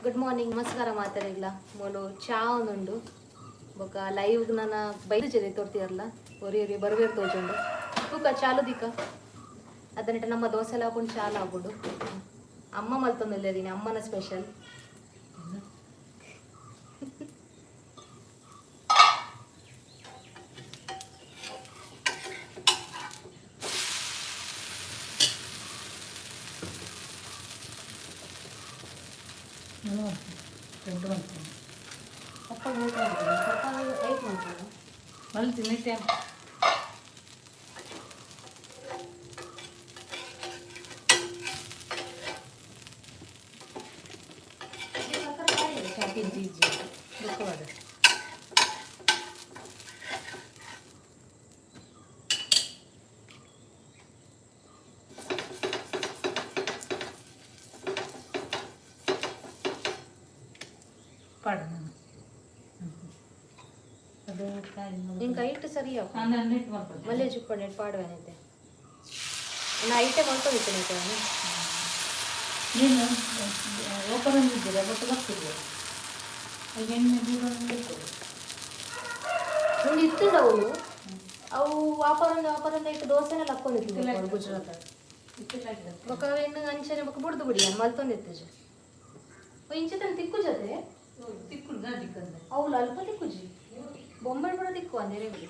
Good morning, ನಮಸ್ಕಾರ ಮಾತಾಡಿಲ್ಲ. ಮೂಲು ಚಾ ಒಂದುಂಡು. ಬೊಕ ಲೈವ್ ನನ್ನ ಬೈದು ಜೆ ತೋರ್ತಿಯರ್ಲ, ಒರಿ ಒರಿ ಬರ್ವೇರ್ ತೋಜುಂಡು. ತೂಕ ಚಾಲು ದಿಕ್ಕ ಅದನ್ನಿಟ್ಟು ನಮ್ಮ ದೋಸೆ ಹಾಕೊಂಡು ಚಾಲು ಆಗ್ಬಿಡು. ಅಮ್ಮ ಮಲ್ತೊಂದಿಲ್ಲ, ಅಮ್ಮನ ಸ್ಪೆಷಲ್. ನಾನು ದೊಡ್ಡ ಮಾಡ್ತೀನಿ. ಪಪ್ಪ ಊಟ ಮಾಡ್ತೀನಿ. ಪಪ್ಪ ಐಟ್ ಮಾಡ್ತೀನಿ. ಮಲ್ತೀನಿ ಟೈಮ್. ಇಜ್ಜಿ ಇಜ್ಜಿ ದುಃಖವಾದ. ಪಾಡ ನಾನು ಅದು. ನಿಂಗೆ ಐಟ್ ಸರಿ. ನಾನು ನೆಟ್ ಮಾಡ್ಕೊಳ್ತೀನಿ. ಮಲ್ಲೆ ಜುಪ್ಪ ನೆಟ್ ಪಾಡುವನೈತೆ. ನಾ ಐಟೆ ಮಾಡ್ಕೊಂಡಿದ್ದೇನೆ. ನೀನು ಓಪನ್ ಅಂದಿದ್ದೀರ, ಬಟ್ ಬರ್ತಿಲ್ಲ. ಈಗ ಎಣ್ಣೆ ಬೀಳೋದು ಬೇಕು. ಒಂದು ಇತ್ತು ಅವಳು ಅವು ವಾಪರಂದ ವಾಪರಂದ ಇಟ್ಟು ದೋಸೆನೆಲ್ಲ ಹಾಕೊಂಡಿತ್ತು ಗುಜರಾತ್. ಬೊಕ ಅವೇನು ಅಂಚನೆ ಬೊಕ ಬುಡ್ದು ಬಿಡಿ ಮಲ್ತೊಂದಿತ್ತು. ಇಂಚಿತನ ತಿಕ್ಕು ಜೊತೆ. ತಿಕ್ಕುಡು ದಿಕ್ಕಂದ್ರೆ. ಅವಳು ಅಲ್ಪ ತಿಕ್ಕುಜಿ, ಬೊಂಬೆ ಕೂಡ ತಿಕ್ಕು ಅಂದೇನೆ ಬಿಡಿ.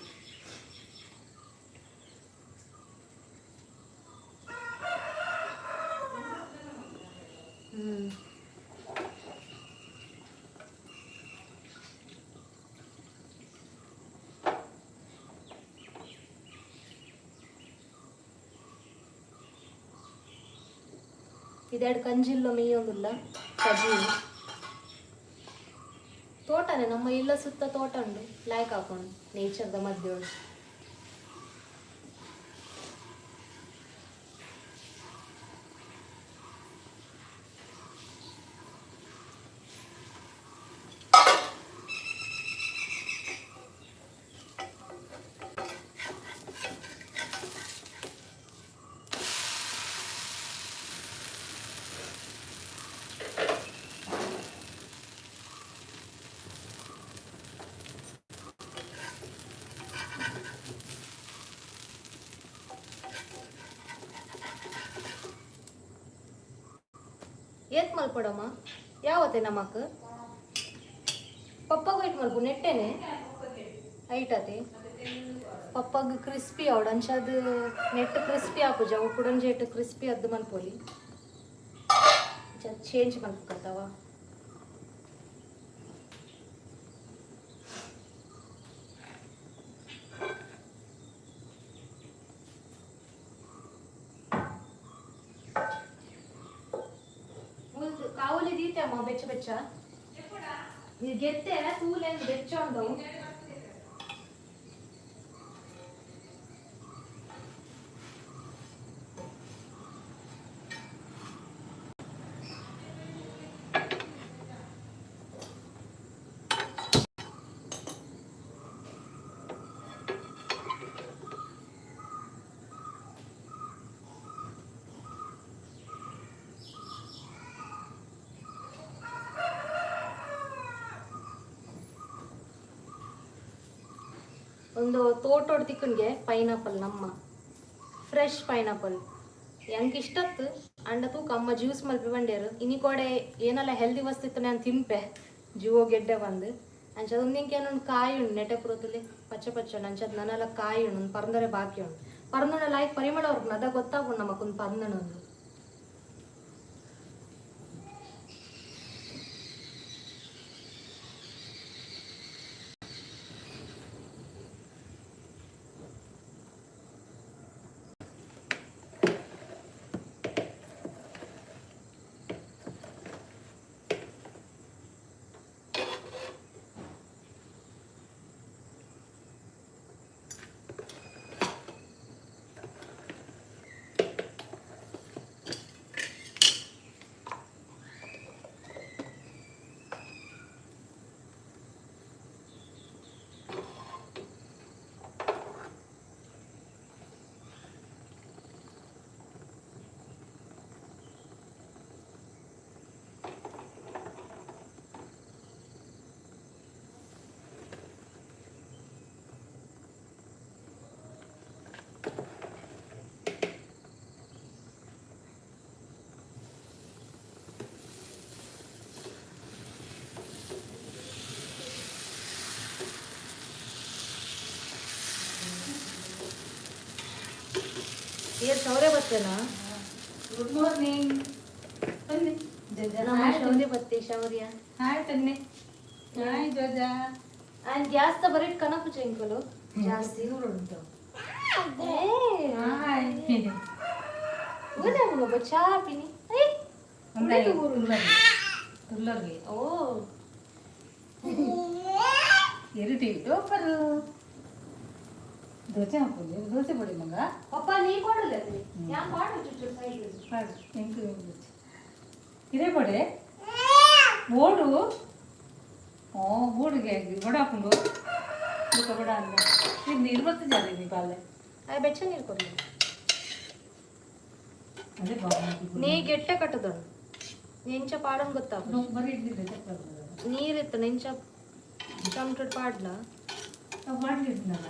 ಇದೆರಡು ಕಂಜಿಲ್ಲ ಮೇಯೊಂದಿಲ್ಲ ಕಜಿ. ತೋಟನೇ ನಮ್ಮ ಇಲ್ಲ, ಸುತ್ತ ತೋಟ ಉಂಡು. ಲಾಯ್ಕ್ ಹಾಕೊಂಡು ನೇಚರ್ದ ಮಧ್ಯೆ ಉಂಟು. ಏತ್ ಮಲ್ಪಡಮ್ಮ ಯಾವತ್ತೆ ನಮಕ್ ಪಪ್ಪಗ್ ವೇಟ್ ಮಲ್ಪು ನೆಟ್ಟೆನೆ ಐಟತೆ. ಪಪ್ಪಗ್ ಕ್ರಿಸ್ಪಿ ಅವಡು ಅಂಚಾದ ನೆಟ್ ಕ್ರಿಸ್ಪಿ ಆಪುಜ. ಅವು ಕುಡಂಜೆ ಕ್ರಿಸ್ಪಿ ಅದ್ದು ಮಲ್ಪೊಲಿ. ಚೇಂಜ್ ಮಲ್ಪಕತ್ತವ. ಕಾವಲಿ ದೀತೆ ಅಮ್ಮ ಬೆಚ್ಚ ಬೆಚ್ಚ ನೀ ಗೆತ್ತೆ ತೂಲೆನ್ ಬೆಚ್ಚ ಉಂಡು. ಒಂದು ತೋಟೋಡ್ ತಿಕ್ಕುನ್ಗೆ ಪೈನಾಪಲ್, ನಮ್ಮ ಫ್ರೆಶ್ ಪೈನಾಪಲ್. ಎಂಕ್ ಇಷ್ಟತ್ತು ಅಂಡ ತೂಕ ಅಮ್ಮ ಜ್ಯೂಸ್ ಮಲ್ಪಿ ಬಂಡೇರು. ಇನಿ ಕೋಡೆ ಏನೆಲ್ಲ ಹೆಲ್ದಿ ವಸ್ತು ಇತ್ತು ನಾನು ತಿನ್ಪೆ, ಜುವೋ ಗೆಡ್ಡೆ ಬಂದು. ಅಂಚ ಒಂದಿಂಕೆ ಏನೊಂದು ಕಾಯಿ ಉಂಡು ನೆಟೆ ಪುರತಲ್ಲಿ ಪಚ್ಚ ಪಚ್ಚ ಉಂಡು. ಅಂಚದ ನನಲ ಕಾಯಿ ಉಂಡು, ಒಂದು ಪರಂದರೆ ಬಾಕಿ ಉಂಡು. ಪರಂದಣ ಲಾಯ್ಕ್ ಪರಿಮಳ ಅವ್ರಿಗೆ ಅದ ಗೊತ್ತಾಗುಂಡು ನಮಕೊಂದು ಪರಂದಣ ಒಂದು. ಏರ್ ಶೌರ್ಯ ಬತ್ತೇನಾ? ಗುಡ್ ಮಾರ್ನಿಂಗ್ ಬನ್ನಿ ಜಜಾ. ನಮ್ಮ ಶೌರ್ಯ ಬತ್ತೆ, ಶೌರ್ಯ. ಹಾಯ್ ತನ್ನಿ, ಹಾಯ್ ಜಜಾ. ಆ್ಯಂಡ್ ಗ್ಯಾಸ್ ತ ಬರೀಟ್ ಕನಪು ಚೆಂಕಲು ಜಾಸ್ತಿ. ಉಂಟು. ಏ. ಹಾಯ್. ಊದೆ ಮುಗೋ ಚಾ ಪಿನಿ. ಏಯ್, ಉಳಿತು ಊರು. ತುಲ್ಲರ್ಗೆ. ಓ. ಎರಿಟಿ ಟೋಪರು ದೋಸೆ ಹಾಕೊಳ್ಳಿ, ದೋಸೆ ಪೊಡಿ ಮಗ. ಪಪ್ಪ ನೀ ಕೊಡಲ್ಲ, ಯಾನ್ ಪಾಡು ಚುಚ್ಚು ಸೈಡ್. ಪಾಡು ಎಂಕು. ಇದೇ ಪೊಡೆ ಬೋಡು. ಓ ಬೋಡಿಗೆ ಬಡ ಹಾಕೊಂಡು ಬುಕ್ಕ ಬಡ ಅಂದ. ಇದು ನೀರು ಬರ್ತದೆ ಜಾಲಿ ನೀ ಪಾಲೆ. ಆ ಬೆಚ್ಚ ನೀರು ಕೊಡಿ. ಅದೇ ಬಾಬಾ. ನೀ ಗೆಟ್ಟೆ ಕಟ್ಟದನು ಎಂಚ ಪಾಡನ್ ಗೊತ್ತಾಗ. ಬರೀ ಇಡ್ಲಿಲ್ಲ ಚಪ್ಪ. ನೀರಿತ್ತು ನೆಂಚ ಚಮಟಡ್ ಪಾಡ್ಲ. ನಾವು ಮಾಡಲಿದ್ನಲ್ಲ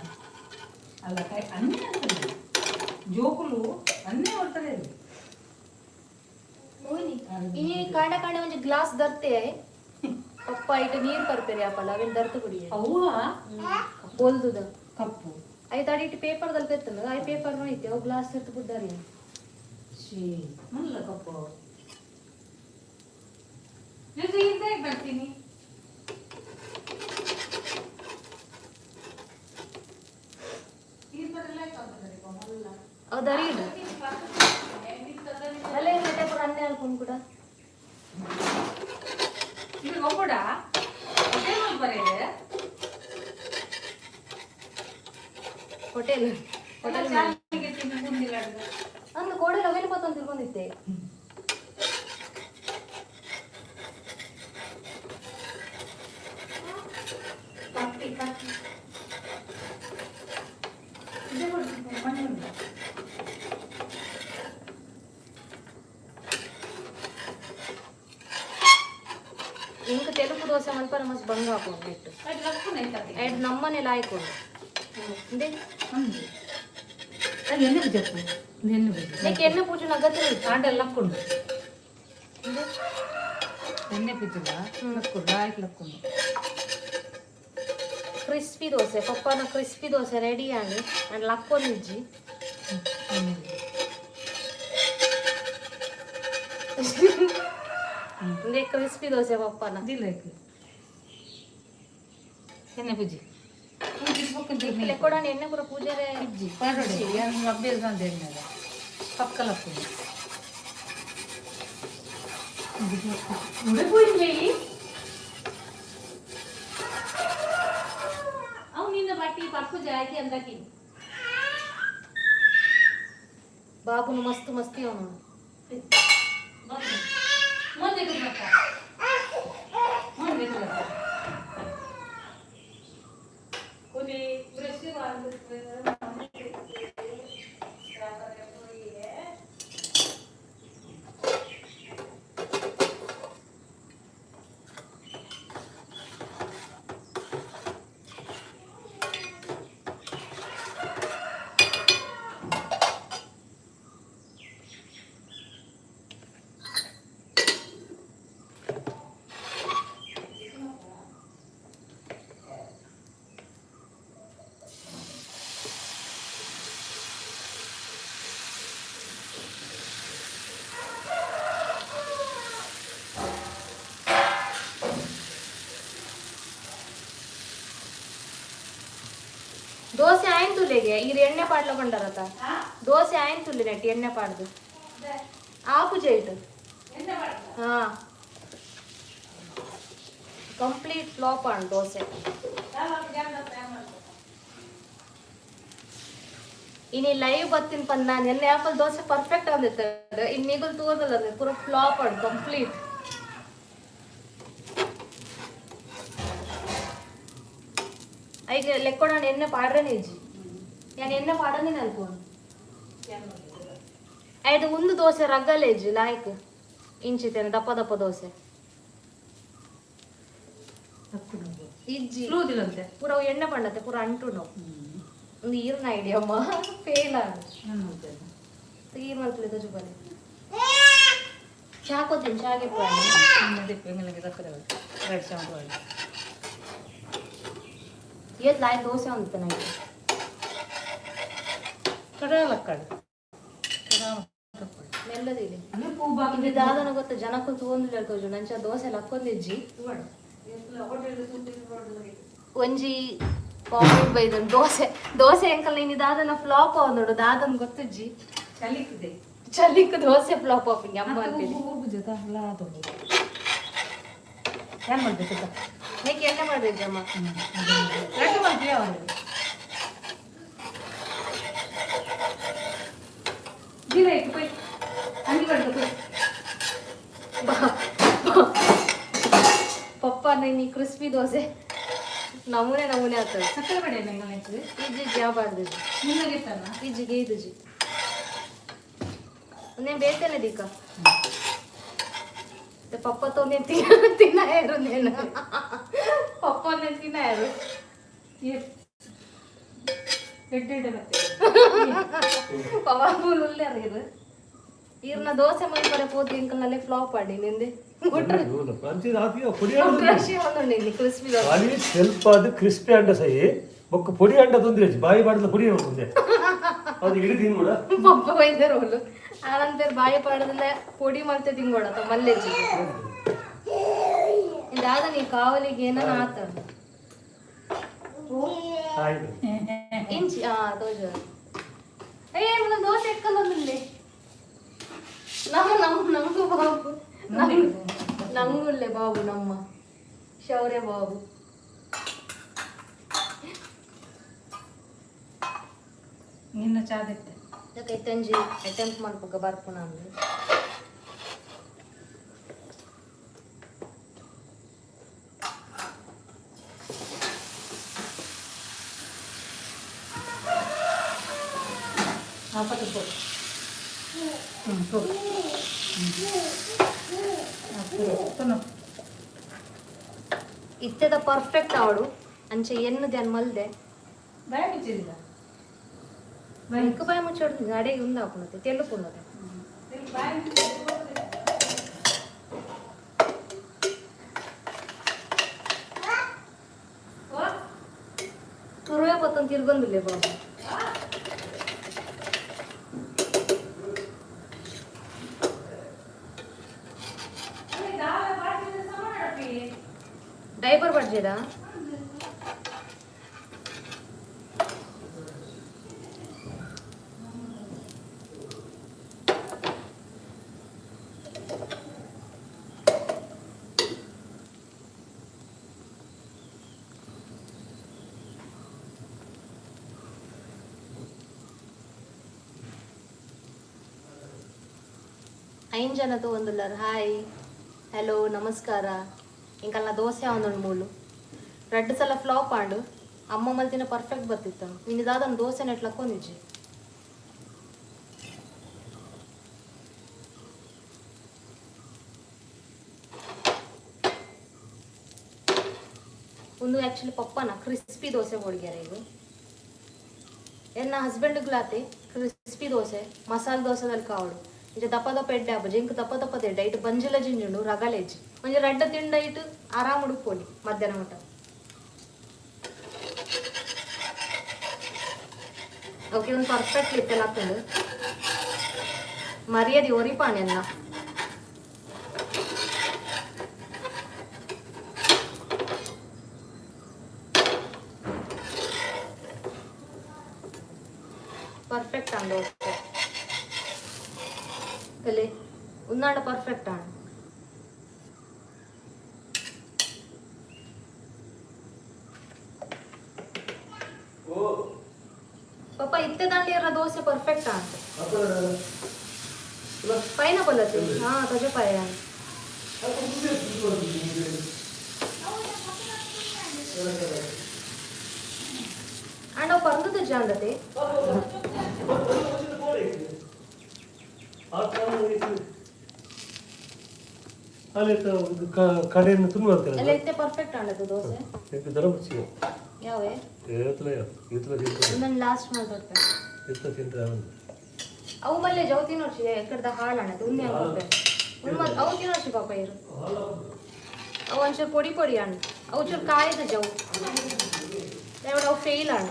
ಅಲ್ಲ ಕೈ ಅನ್ನೇ ಅಂತಲ್ಲ ಜೋಕುಲು ಅನ್ನೇ ಬರ್ತಾರೆ ಇಲ್ಲಿ. ಈ ಕಾಂಡ ಕಾಂಡ ಒಂಜಿ ಗ್ಲಾಸ್ ದರ್ತೆ ಪಪ್ಪ ಇಟ್ಟು ನೀರು ಪರ್ಪೆರಿ ಆಪಲ್ಲ ಅವೇನು ದರ್ತು ಕುಡಿಯ. ಅವ್ವ. ಬೋಲ್ದುದ. ಕಪ್ಪು. ಐದು ಅಡಿ ಇಟ್ಟು ಪೇಪರ್ ದಲ್ಪ ಎತ್ತಲ್ಲ, I paper ಐತೆ ಅವು ಗ್ಲಾಸ್ ಇರ್ತು ಬುಡ್ಡಾರಿ. ಶೀ ಮಲ್ಲ ಕಪ್ಪು ಜೊತೆ ಇದ್ದೇ ಬರ್ತೀನಿ. ಅವು ದರಿ ಇಡು ಅಲ್ಲೇ ಮತ್ತೆ ಪೂರ ಅನ್ನೆ ಅಲ್ಕೊಂಡು ಕೂಡ. ಇದು ಒಬ್ಬಡ ಹೋಟೆಲ್ ಬರೆಯಿದೆ. ಹೋಟೆಲ್ ಹೋಟೆಲ್ ಅಂದು ಕೋಡಲ್ ಅವೇನು ಪತ್ತೊಂದು ತಿಳ್ಕೊಂಡಿದ್ದೆ. ಕಟ್ಟಿ ಕಟ್ಟಿ ಇದೇ ಕೊಡ್ತೀನಿ. ಇಂಕ ತೆಲುಗು ದೋಸೆ ಮಲ್ಪ ಮಸ್ತ್ ಬಂಗ ಹಾಕೊಂಡು ಇಟ್ಟು. ಅದು ಲಕ್ಕುನ ಐತದೆ. ಎಡ್ ನಮ್ಮನೇಲಿ ಆಯ್ಕೊಂಡು ಇಂದೆ. ಅಂದು ಅದು ಎಣ್ಣೆ ಬೀಜಪ್ಪು, ಎಣ್ಣೆ ಬೀಜ. నీకు ఎన్న పూజ అగత్య. ಆಂಡೆಲ್ಲ ಲಕ್ಕುಂಡು ಎಣ್ಣೆ ಬೀಜಲ್ಲ ಲಕ್ಕುಂಡು ಆಯ್ತು ಲಕ್ಕುಂಡು. ಕ್ರಿಸ್ಪಿ ದೋಸೆ ಪಪ್ಪನ ಕ್ರಿಸ್ಪಿ ದೋಸೆ ರೆಡಿ ಆಗಿ ಅಂಡ್ ಲಕ್ಕೊಂದಿಜ್ಜಿ. ಎಣ್ಣೆ ಬೀಜ. ಇಂದೆ ಕ್ರಿಸ್ಪಿ ದೋಸೆ ಪಪ್ಪನ. ಅದಿಲ್ಲ ಎಣ್ಣೆ ಬುಜ್ಜಿ. ಲೆಕ್ಕೊಡ ಎಣ್ಣೆ ಪೂರ ಪೂಜೆರೆ. ಇಜ್ಜಿ ಪಾಡೋಡಿ ಏನು ಅಭ್ಯಾಸ ಅಂತ ಎಣ್ಣೆ ಪಕ್ಕ ಲಕ್ಕುಂಡು ಉಡುಪು. ಅವು ನಿನ್ನ ಬಟ್ಟಿ ಪರ್ಪು ಜಾಯ್ತಿ ಅಂದಕಿ. ಬಾಬುನು ಮಸ್ತ್ ಮಸ್ತಿ ಅವನು. ಮುಂದೆ ಬರ್ತಾ ಮುಂದೆ ಬರ್ತಾ ಕೂಲಿ ಬ್ರಷ್. ದೋಸೆ ಆಯ್ತು ತುಲೆಗೆ ಇದು ಎಣ್ಣೆ ಪಾಡ್ಲ ಬಂಡರತ. ದೋಸೆ ಆಯ್ತು ತುಲೆ ನೆಟ್ ಎಣ್ಣೆ ಪಾಡ್ದು ಆ ಪೂಜೆ ಇಟ್ಟು. ಹಾ, ಕಂಪ್ಲೀಟ್ ಫ್ಲಾಪ್ ಆನ್ ದೋಸೆ. ಇನಿ ಲೈವ್ ಬತ್ತಿನ ಪಂದ ನಿನ್ನೆ ಆಪಲ್ ದೋಸೆ ಪರ್ಫೆಕ್ಟ್ ಅಂದಿತ್ತು. ಇನ್ನು ತೋರ್ದಲ್ಲ ಪೂರ ಫ್ಲಾಪ್ ಆನ್ ಕಂಪ್ಲೀಟ್. ಐಗೆ ಲೆಕ್ಕೊಡ ಎಣ್ಣೆ ಪಾಡ್ರನೇ ಇಜ್ಜಿ. ನಾನು ಎಣ್ಣೆ ಪಾಡನೆ ಅನ್ಕೊಂಡು ಐದು ಒಂದು ದೋಸೆ ರಗ್ಗಲೇಜ್ ಲಾಯ್ಕ್ ಇಂಚಿತೇನೆ ದಪ್ಪ ದಪ್ಪ ದೋಸೆ ಇಜ್ಜಿ. ಸುಳುವುದಿಲ್ಲಂತೆ. ಪೂರ ಎಣ್ಣೆ ಪಣ್ಣತ್ತೆ ಪೂರ ಅಂಟು ನಾವು ಒಂದು ಈರ್ನ ಐಡಿಯಮ್ಮ ಫೇಲ್ ಆಗ. ಈರ್ ಮಲ್ಪಲೆ ಜುಬಲೆ ಚಾ ಕೊತ್ತೀನಿ ಚಾಗೆ. ಏತ್ ಲಾಯ್ ದೋಸೆ ಅಂತ ನನಗೆ. ಕಡಲಕ್ಕಡು. ಮೆಲ್ಲದಿಲ್ಲ. ಅಂದ್ರೆ ಪೂ ಬಾಕಿ. ಇದು ದಾದನ ಗೊತ್ತ, ಜನಕ್ಕೂ ತೂವೊಂದಿಲ್ಲ ತೋಜು ನಂಚ ದೋಸೆ ಲಕ್ಕೊಂದಿಜ್ಜಿ. ಒಂಜಿ ಕಾಮೆಂಟ್ ಬೈದನ್, ದೋಸೆ ದೋಸೆ ಅಂಕಲ್ ಇನಿ ದಾದನ ಫ್ಲಾಪ್ ನೋಡು, ದಾದನ್ ಗೊತ್ತಿಜ್ಜಿ. ಚಲಿಕ್ಕಿದೆ. ಚಲಿಕ್ ದೋಸೆ ಫ್ಲಾಪ್ ಆಪಿಂಗ್ ಅಮ್ಮ ಅಂತೀನಿ. ಏನ್ ಮಾಡ್ಬೇಕು? ಮೇಕೆ ಎಣ್ಣೆ ಮಾಡ್ಬೇಕಮ್ಮ. ಯಾಕೆ ಮಾಡ್ತೀಯ ಅವರು? ಜೀರಾ ಇಟ್ಟು ಪೋಯ್, ಅಂಗಿ ಬಡ್ದು ಪೋಯ್. ಪಪ್ಪ, ನೀ ಕ್ರಿಸ್ಪಿ ದೋಸೆ ನಮೂನೆ ನಮೂನೆ ಆಗ್ತದೆ. ಸಕ್ಕರೆ ಬೇಡ ನಂಗೆ ನೆಕ್ಸ್ಟ್. ಇಜ್ಜಿ ಯಾಬಾರ್ದು. ನಿನ್ನಗಿತ್ತಲ್ಲ. ಇಜ್ಜಿಗೆ ಇದುಜಿ ಒಂದೇನು ಬೇತೇನೆ ದೀಕ ಪಪ್ಪ ತೊಂದೇನು ತಿನ್ನಾಯರು ನೇನು ಪಪ್ಪ ಒಂದೇನು ತಿನ್ನಾಯರು. ಎಡ್ಡೆ ಎಡ್ಡೆ ಬರ್ತದೆ. ಪವಾಬೂಲ್ ಉಲ್ಲೇರು ಇದು ಈರ್ನ ದೋಸೆ ಮಲ್ಪರೆ ಪೋತಿ ಇಂಕಲ್ನಲ್ಲೇ ಫ್ಲಾಪ್ ಆಡಿ ನಿಂದೆ. ಪೊಡಿ. ಮುಟ್ರಶಿ ಒಂದುಂಡು ಇಲ್ಲಿ ಕ್ರಿಸ್ಪಿ ದೋಸೆ. ಖಾಲಿ ಸ್ವಲ್ಪ ಅದು ಕ್ರಿಸ್ಪಿ ಅಂಡ ಸಹಿ ಬೊಕ್ಕ ಪೊಡಿ ಅಂಡ ತೊಂದ್ರೆ ಬಾಯಿ ಬಾಡಲ ಪೊಡಿ ಹೋಗುಂದೆ ಅದು ಇಡೀ ತಿನ್ಬಿಡ. ಪಪ್ಪ ಬೈದರು ಹೋಲು ಆನಂದ್ ಪೇರು ಬಾಯಿ ಪಾಡದಲ್ಲೇ ಪೊಡಿ ಮಲ್ತೆ ತಿಂಗೋಡತ್ತ ಮಲ್ಲೆಜ್ಜಿ. ಇದಾದ ನೀ ಕಾವಲಿಗೆ ಏನನ ಆತ. ಆಯ್ತು. ಇಂಚಿ ಆ ತೋಜ. ಏ ಮುನ್ನ ದೋಸೆ ಎಕ್ಕಲ್ಲೊಂದುಂಡೆ. ನಮ್ಮ ನಮ್ಮ ನಮಗೂ ಬಾಬು ನಮ್ ನಂಗುಲ್ಲೆ ಬಾಬು, ನಮ್ಮ ಶೌರ್ಯ ಬಾಬು. ನಿನ್ನ ಚಾದಿತ್ತೆ. ಇತ್ತಂಜಿ ಅಟೆಂಪ್ಟ್ ಮಲ್ಪುಗ ಬರ್ಪುನ ಅಂದು. ಆಪತ್ತು ಪೋ. ಹ್ಞೂ ಪೋ. ಹ್ಞೂ. ಇತ್ತೆದ ಪರ್ಫೆಕ್ಟ್ ಅವಳು ಅಂಚೆ ಎನ್ನು ಧ್ಯಾನ ಮಲ್ದೆ. ಬಾಯ ಮುಚ್ಚಿಲ್ಲ ಬಾಯ್. ಇಂಕ ಬಾಯಿ ಮುಚ್ಚೋಡು ಅಡೆಗೆ ಉಂದ ಹಾಕುಣತೆ ತೆಲ್ಲುಕುಂಡತೆ. ಬಾಯ್. ತುರುವೆ ಪತ್ತೊಂದು ತಿರ್ಗೊಂದಿಲ್ಲ ಬಾಬು. ಡೈಪರ್ ಬಡ್ಜೆದ ಐನ್ ಜನದ ಒಂದುಲ್ಲರ್. ಹಾಯ್, ಹಲೋ, ನಮಸ್ಕಾರ. ಇಂಕಲ್ನ ದೋಸೆ ಒಂದೊಂದು ಮೂಲು ರಡ್ಡು ಸಲ ಫ್ಲಾಪ್ ಆಂಡು. ಅಮ್ಮ ಮಲ್ತಿನ ಪರ್ಫೆಕ್ಟ್ ಬರ್ತಿತ್ತು. ಇನ್ನು ದೋಸೆ ನೆಟ್ಲಕ್ಕೊಂದಿಜ್ಜಿ. ಒಂದು ಆ್ಯಕ್ಚುಲಿ ಪಪ್ಪನ ಕ್ರಿಸ್ಪಿ ದೋಸೆ ಹೋಳಿಗೆರ ಇದು. ಎನ್ನ ಹಸ್ಬೆಂಡ್ಗ್ಲಾತೆ ಕ್ರಿಸ್ಪಿ ದೋಸೆ ಮಸಾಲೆ ದೋಸೆದಲ್ಲಿ ಕಾವಡು. ಇಂಚ ದಪ್ಪ ದಪ್ಪ ಎಡ್ಡೆ ಆಪುಜಿ ಇಂಕ್. ದಪ್ಪ ದಪ್ಪ ಎಡ್ಡೆ ಇಟ್ಟು ಬಂಜಿಲ ಜಿಂಜುಂಡು ರಗಲೆಜ್ಜಿ. ಒಂಜಿ ರಡ್ಡ ತಿಂಡ ಇಟ್ಟು ಆರಾಮ್ ಉಡುಪೋಲಿ ಮಧ್ಯಾಹ್ನ ಮಟ್ಟ. ಓಕೆ, ಒಂದು ಪರ್ಫೆಕ್ಟ್ ಇತ್ತೆಲ್ಲ ಹಾಕೊಂಡು ಮರ್ಯಾದೆ ಒರಿಪಾಣೆನ್ನ. ಪರ್ಫೆಕ್ಟ್ ಅಂದ ಓಕೆ ಕಲೆ ಉನ್ನಾಡ ಪರ್ಫೆಕ್ಟ್ ಆಂಡ್. ಓ. ಪಾಪ ಇತ್ತೆ ದಂಡಿಯರ ದೋಸೆ ಪರ್ಫೆಕ್ಟ್ ಆಂಡ್. ಪೈನಾಪಲ್ ಅತಿ ಹಾ ತಜೆ ಪಾಯ. ಅಂಡ್ ಅವು ಪರ್ದು ಜಾಂದತೆ. ಕಡೆಯನ್ನು ತುಂಬ ಎಲ್ಲ ಇತ್ತೆ ಪರ್ಫೆಕ್ಟ್ ಆಂಡದು ದೋಸೆ. ದರ ಮುಚ್ಚಿ. ಯಾವೇ? ಏತಲ ಈತಲ ತಿಂತಾರೆ. ಒಂದೊಂದು ಲಾಸ್ಟ್ ಮಾಡ್ಕೊಡ್ತೆ. ಈತಲ ತಿಂತಾರೆ. ಅವು ಮಲ್ಲೆ ಜೌ ತಿನ್ನೋರ್ಚಿ ಎಕ್ಕಡ್ದ ಹಾಳಾಣದು ಉನ್ನೆ ಅನ್ಕೊಡ್ತೆ ಉನ್ಮ. ಅವು ತಿನ್ನೋರ್ಚಿ ಪಾಪ ಇರು. ಅವು ಒಂಚೂರು ಪೊಡಿ ಪೊಡಿ ಅಣ್ಣ. ಅವು ಚೂರು ಕಾಯ್ದ ಜೌ ಅವು ಫೇಲ್ ಅಣ್ಣ.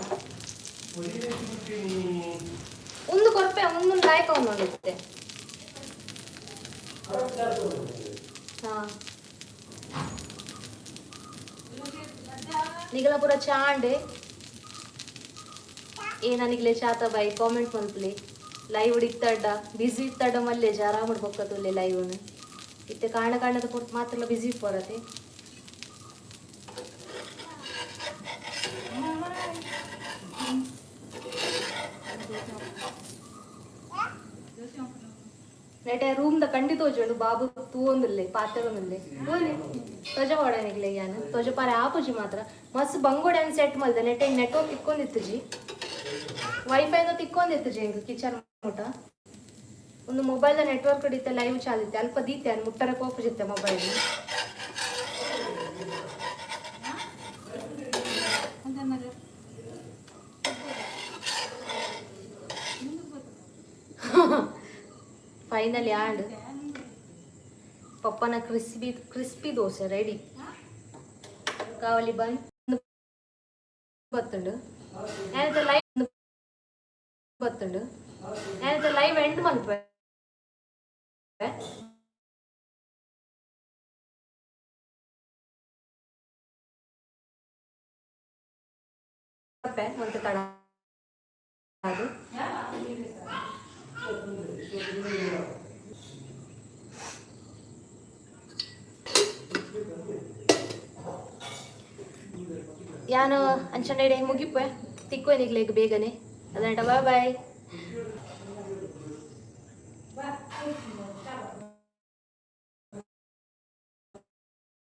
ಒಂದು ಕೊರ್ಪೆ ಒಂದು ಲಾಯಕ ಒಂದೊಂದಿತ್ತೆ. ಹಾ, ನಿಗಲ ಪೂರ ಚಾಂಡೆ ಏನ ನಿಗ್ಲೆ ಚಾತ ಬಾಯಿ ಕಾಮೆಂಟ್ ಮಲ್ಪಲಿ. ಲೈವ್ ಇತ್ತಡ್ಡ ಬಿಸಿ ಇತ್ತಡ್ಡ ಮಲ್ಲೆ ಆರಾಮಡ್ ಬೊಕ್ಕತುಲ್ಲೆ. ಲೈವ್ ಇತ್ತೆ ಕಾಣ ಕಾಣದ ಪೊರ್ತು ಮಾತ್ರ ಬಿಸಿ ಪೋರತೆ. ನೆಟೆ ರೂಮ್ ದ ಖಂಡಿತ ತೋಜುಂಡು. ಬಾಬು ತೂವೊಂದುಲ್ಲೆ, ಪಾತೆರೊಂದುಲ್ಲೆ. ತೂಲೆ ತೊಜ ಪಾಡನಿಗ್ಲೆ ಯಾನ್ ತೊಜ ಪಾರೆ ಆಪುಜಿ ಮಾತ್ರ. ಮಸ್ತ್ ಬಂಗೋಡೆ ಸೆಟ್ ಮಲ್ದೆ. ನೆಟೆ ನೆಟ್ವರ್ಕ್ ತಿಕ್ಕೊಂದಿತ್ತುಜಿ, ವೈಫೈ ತಿಕ್ಕೊಂದಿತ್ತುಜಿ. ಎಂಕ್ ಕಿಚನ್ ಮುಟ ಒಂದು ಮೊಬೈಲ್ ನೆಟ್ವರ್ಕ್ ಇತ್ತೆ ಲೈವ್ ಚಾಲಿತ್ತೆ. ಅಲ್ಪ ದೀತೆ ಮುಟ್ಟರೆ ಪೋಪುಜಿತ್ತೆ ಮೊಬೈಲ್. ಫೈನಲಿ ಆಂಡ್ ಪಪ್ಪನ ಕ್ರಿಸ್ಪಿ ಕ್ರಿಸ್ಪಿ ದೋಸೆ ರೆಡಿ. ಕಾವಲಿ ಬಂದ್ ಬತ್ತುಂಡು. ಯಾನത്തെ ಲೈವ್ ಬತ್ತುಂಡು. ಯಾನത്തെ ಲೈವ್ ಎಂಡ್ ಮಲ್ಪೆ. ಒಂತೆ ತಡ ಅದು. ಯಾನು ಅಂಚನೆ ಮುಗಿಪೆ. ತಿಕ್ಕು ನಿಗ್ಲೇಗ್ ಬೇಗನೆ. ಅದಂಟ, ಬಾಯ್ ಬಾಯ್.